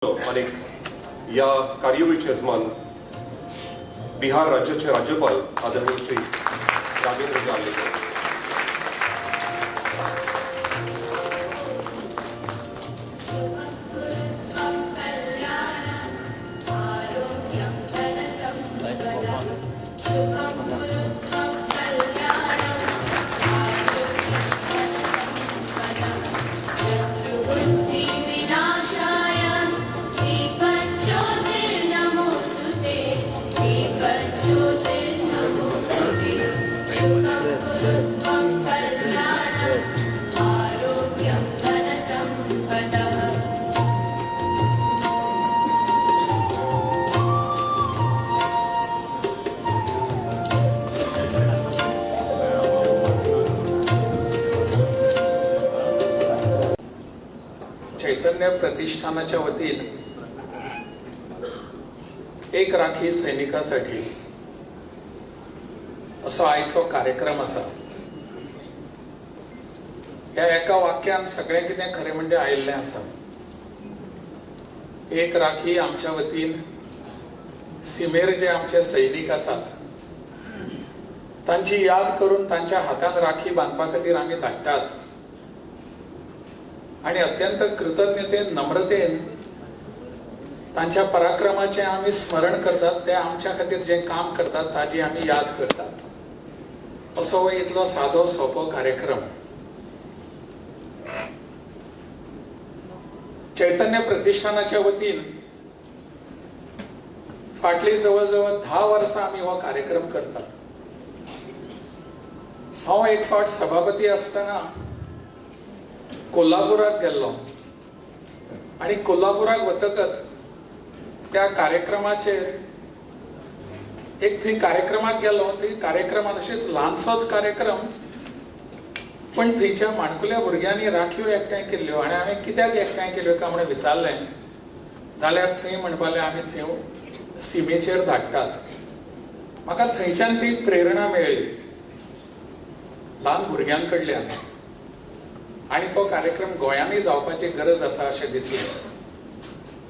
आनी ह्या कार्यावळीचे यजमान बिहार राज्याचे राज्यपाल आदरणीय श्री राजेंद्र आर्लेकर. शुभं कुरु त्वं कल्याणम् आरोग्यं धनसम्पदः. शुभं कुरु त्वं कल्याणम् आरोग्यं धनसम्पदः. शत्रुबुद्धिविनाशाय दीपज्योतिर्नमोऽस्तु ते, दीपज्योतिर्नमोऽस्तु ते. शुभं कुरु त्वं कल्याणम् आरोग्यं धनसम्पदः. चैतन्य प्रतिष्ठानाच्या वतीन एक राखी सैनिकासाठी असो आयचो कार्यक्रम आसा. ह्या एका वाक्यान सगळें कितें खरें म्हणजे आयिल्लें आसा. एक राखी आमच्या वतीन सिमेर जे आमचे सैनीक आसात तांची याद करून तांच्या हातान राखी बांदपा खातीर आमी धाडटात आणि अत्यंत कृतज्ञतेन, नम्रतेन तांच्या पराक्रमाचें आमी स्मरण करतात, ते आमच्या खातीर जें काम करतात ताजी आमी याद करतात. असो हो इतलो सादो सोंपो कार्यक्रम. चैतन्य प्रतिष्ठानाच्या वतीन फाटली जवळ जवळ 10 वर्सां आमी हो कार्यक्रम करतात. हांव एक फावट सभापती आसतना कोल्हापुराक गेल्लो आणि कोल्हापुराक वतकच त्या कार्यक्रमाचेर एक थंय कार्यक्रमाक गेलो. थंय कार्यक्रमात अशेंच ल्हानसोच कार्यक्रम, पण थंयच्या माणकुल्या भुरग्यांनी राखयो एकठांय केल्ल्यो आनी हांवें कित्याक एकठांय केल्यो काय म्हणून विचारलें जाल्यार थंय म्हणपाले, आमी थंय सिमेचेर धाडटात. म्हाका थंयच्यान ती प्रेरणा मेळ्ळी ल्हान भुरग्यां कडल्यान आणि तो कार्यक्रम गोंयांनूय जावपाची गरज आसा अशें दिसलें.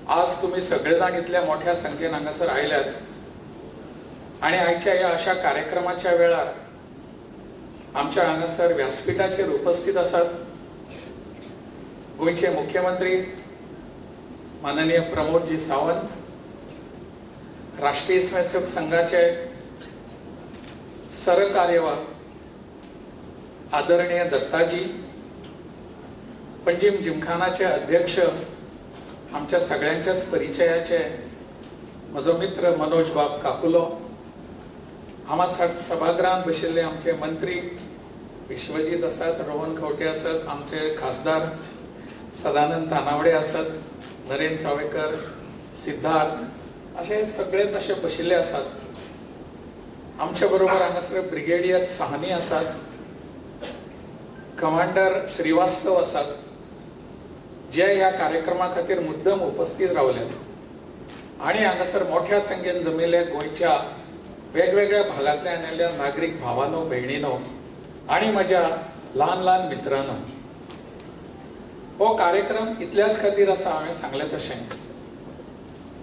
आज तुमी सगळे जाण इतल्या मोठ्या संख्येन हांगासर आयल्यात आणि आयच्या ह्या अशा कार्यक्रमाच्या वेळार आमच्या हांगासर व्यासपीठाचेर उपस्थित आसात गोंयचे मुख्यमंत्री माननीय प्रमोदजी सावंत, राष्ट्रीय स्वयंसेवक संघाचे सरकार्यवाह आदरणीय दत्ताजी, पंजीम जिमखानाचे अध्यक्ष, आमच्या सगळ्यांच्याच परिचयाचे म्हजो मित्र मनोज बाब काकुलो, हांगा सभागृहात बशिल्ले आमचे मंत्री विश्वजीत आसात, रोहन खंवटे आसात, आमचे खासदार सदानंद तानावडे आसात, नरेंद्र सावयकर, सिद्धार्थ अशे सगळे तशे बशिल्ले आसात. आमच्या बरोबर हांगासर ब्रिगेडियर साहनी आसात, कमांडर श्रीवास्तव आसात, जे ह्या कार्यक्रमा खातीर मुद्दम उपस्थित रावल्यात आणि हांगासर मोठ्या संख्येन जमिल्ल्या गोंयच्या वेगवेगळ्या भागांतल्यान आयिल्ल्या नागरीक भावानो, भयणीनो आणि म्हज्या ल्हान ल्हान मित्रांनो, हो कार्यक्रम इतल्याच खातीर आसा, हांवें सांगलें तशें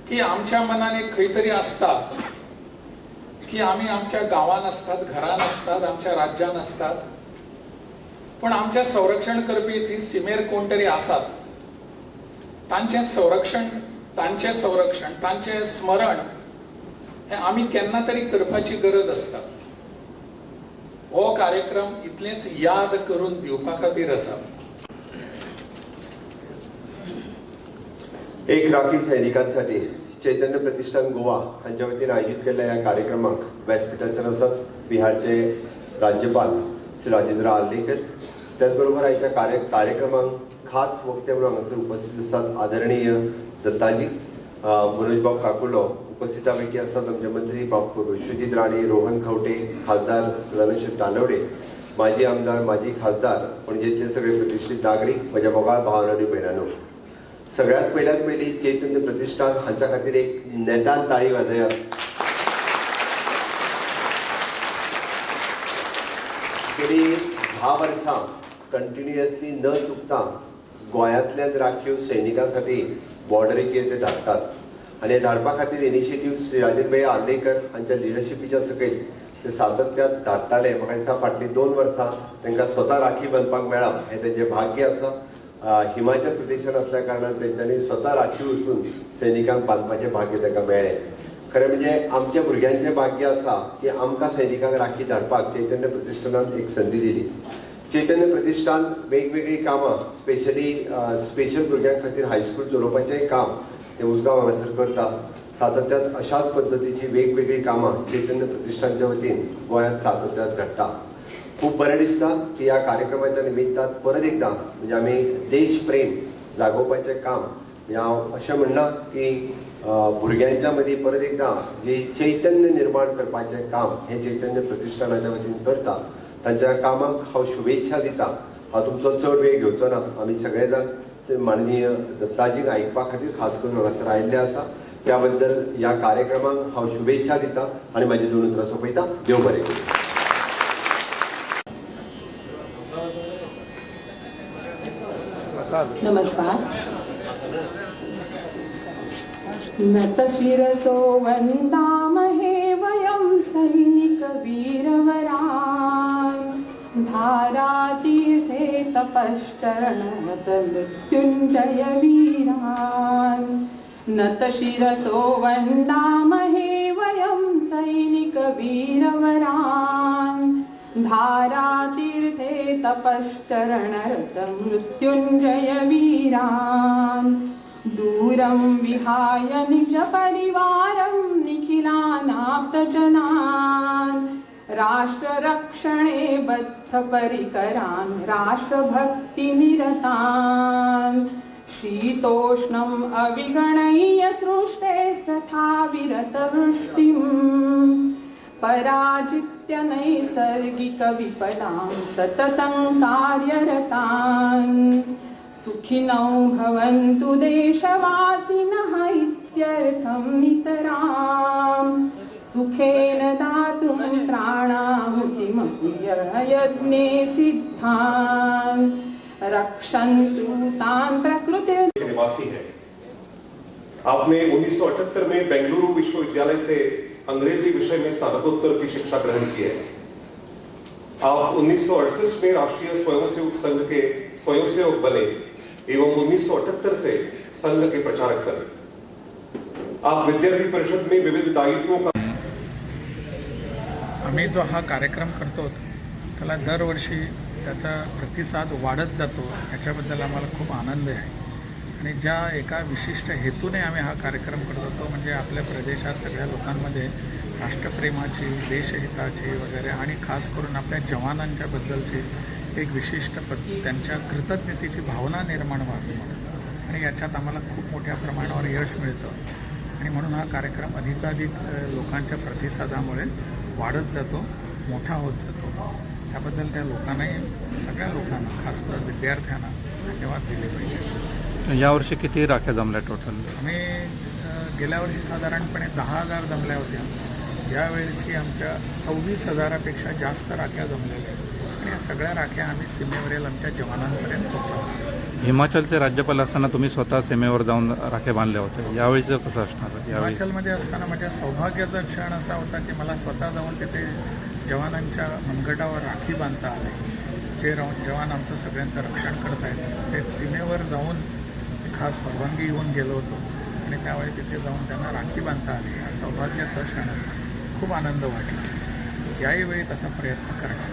की आमच्या मनान एक खंय तरी आसता की आमी आमच्या गांवान आसतात, घरान आसतात, आमच्या राज्यान आसतात, पण आमचें संरक्षण करपी थंय सिमेर कोण तरी आसात. तांचें संरक्षण, तांचें संरक्षण, तांचें स्मरण हें आमी केन्ना तरी करपाची गरज आसता. हो कार्यक्रम इतलेंच याद करून दिवपा खातीर आसा. एक राखी सैनिकांसाठी चैतन्य प्रतिष्ठान गोवा हांच्या वतीन आयोजीत केल्ल्या ह्या कार्यक्रमाक व्यासपीठाचेर आसात बिहारचे राज्यपाल श्री राजेंद्र आर्लेकर. त्याचबरोबर आयच्या कार्यक्रमाक खास वक्ते म्हणून हांगासर उपस्थित आसात आदरणीय दत्ताजी, मनोज बाब काकुलो, उपस्थितां पैकी आसात आमचे मंत्री बाब विश्वजीत राणे, रोहन खंवटे, खासदार सदानंद तानवडे, माजी आमदार, माजी खासदार, पणजेतले सगळे प्रतिष्ठित नागरीक, म्हज्या मोगाळ भावानो आनी भयणांनो, सगळ्यात पयल्यात पयली चैतन्य प्रतिष्ठान हांच्या खातीर एक नेटान ताळी वाजयात. गेली 10 वर्सां कंटिन्युअसली न चुकता गोंयांतल्यान राखीव सैनिकां साठी बॉर्डरीचेर ते धाडटात आनी हे धाडपा खातीर इनिशिएटीव श्री राजेंद्र भैया आर्लेकर हांच्या लिडरशिपीच्या सकयल ते सातत्यान धाडटाले. म्हाका दिसता फाटलीं 2 वर्सां तांकां स्वता राखी बांदपाक मेळप हें तेंचें भाग्य आसा. हिमाचल प्रदेशान असल्या कारणान तेंच्यांनी स्वता राखी वचून सैनिकांक बांदपाचें भाग्य तांकां मेळ्ळें. खरें म्हणजे आमच्या भुरग्यांचें भाग्य आसा की आमकां सैनिकांक राखी धाडपाक चैतन्य प्रतिष्ठानान एक संदी दिली. चैतन्य प्रतिष्ठान वेगवेगळीं कामां, स्पेशली स्पेशल भुरग्यां खातीर हायस्कूल चलोवपाचेंय काम ते उसगांव हांगासर करता. सातत्यान अशाच पद्दतीची वेगवेगळीं कामां चैतन्य प्रतिष्ठानच्या वतीन गोंयांत सातत्यान घडटा. खूब बरें दिसता की ह्या कार्यक्रमाच्या निमित्तान परत एकदां म्हणजे आमी देशप्रेम जागोवपाचें काम, म्हणजे हांव अशें म्हणना की भुरग्यांच्या मदीं परत एकदां जी चैतन्य निर्माण करपाचें काम हें चैतन्य प्रतिष्ठानाच्या वतीन करता, तांच्या कामाक हांव शुभेच्छा दिता. हांव तुमचो चड वेळ घेवचो ना. आमी सगळे जाण माननीय दत्ताजीक आयकपा खातीर खास करून हांगासर आयिल्ले आसा. त्या बद्दल ह्या कार्यक्रमाक हांव शुभेच्छा दिता आनी म्हाजी दोन उतरां सोंपयता. देव बरें करूं. नमस्कार. नतशिरसो वन्दामहे वयं सैनिकवीरवरान्. धारातीर्थे तपश्चरणरतमृत्युञ्जय वीरान्. नतशिरसो वन्दामहे वयं सैनिकवीरवरान्. धारातीर्थे तपश्चरणरतमृत्युञ्जय वीरान्. दूरं विहाय निजपरिवारं निखिलानाप्तजनान्, राष्ट्ररक्षणे बद्धपरिकरान् राष्ट्रभक्तिनिरतान्. शीतोष्णम् अविगणय्य सृष्टेस्तथा विरतवृष्टिम्, पराजित्य नैसर्गिकविपदां सततं कार्यरतान्. सुखिनो भवन्तु देशवासिनः इत्यर्थं नितरां सुखेन दातुं प्राणाहुतिमपि यज्ञे सिद्धान्. रक्षन्तु तान् प्रकृतिर् के निवासी हैं. आपने 1978 में बेंगलुरु विश्वविद्यालय से अंग्रेजी विषय में स्नातकोत्तर की शिक्षा ग्रहण की है. आप 1968 में राष्ट्रीय स्वयंसेवक संघ के स्वयंसेवक बने एवं 1978 से संघ के प्रचारक बने. आप विद्यार्थी परिषद में विविध दायित्वों का आम्ही जो हा कार्यक्रम करतो, त्याला दरवर्षी त्याचा प्रतिसाद वाढत जातो, याच्याबद्दल आम्हाला खूप आनंद आहे. आणि ज्या एका विशिष्ट हेतूने आम्ही हा कार्यक्रम करतो, तो म्हणजे आपल्या प्रदेशात सगळ्या लोकांमध्ये राष्ट्रप्रेमाची, देशहिताची वगैरे आणि खास करून आपल्या जवानांच्याबद्दलची एक विशिष्ट त्यांच्या कृतज्ञतेची भावना निर्माण व्हावी म्हणून. आणि याच्यात आम्हाला खूप मोठ्या प्रमाणावर यश मिळतं आणि म्हणून हा कार्यक्रम अधिकाधिक लोकांच्या प्रतिसादामुळे वाढत जातो, मोठा होत जातो. त्याबद्दल त्या लोकांनाही, सगळ्या लोकांना, खास करून विद्यार्थ्यांना धन्यवाद दिले पाहिजे. यावर्षी किती राख्या जमल्या टोटल? आम्ही गेल्या वर्षी साधारणपणे 10,000 जमल्या होत्या. यावेळची आमच्या 26,000पेक्षा जास्त राख्या जमलेल्या आहेत आणि या सगळ्या राख्या आम्ही सीमेवरील आमच्या जवानांपर्यंत पोहोचवणार. हिमाचलचे राज्यपाल असताना तुम्ही स्वतः सीमेवर जाऊन राख्या बांधल्या होत्या. यावेळीचं कसं असणार यावेळी? हिमाचलमध्ये असताना माझ्या सौभाग्याचा क्षण असा होता की मला स्वतः जाऊन तिथे जवानांच्या मनगटावर राखी बांधता आली. जे जवान आमचं सगळ्यांचं रक्षण करत आहेत, ते सीमेवर जाऊन खास परवानगी घेऊन गेलो होतो आणि त्यावेळी तिथे जाऊन त्यांना राखी बांधता आली. हा सौभाग्याचा क्षण होता. खूप आनंद वाटला. याही वेळी तसा प्रयत्न करणार.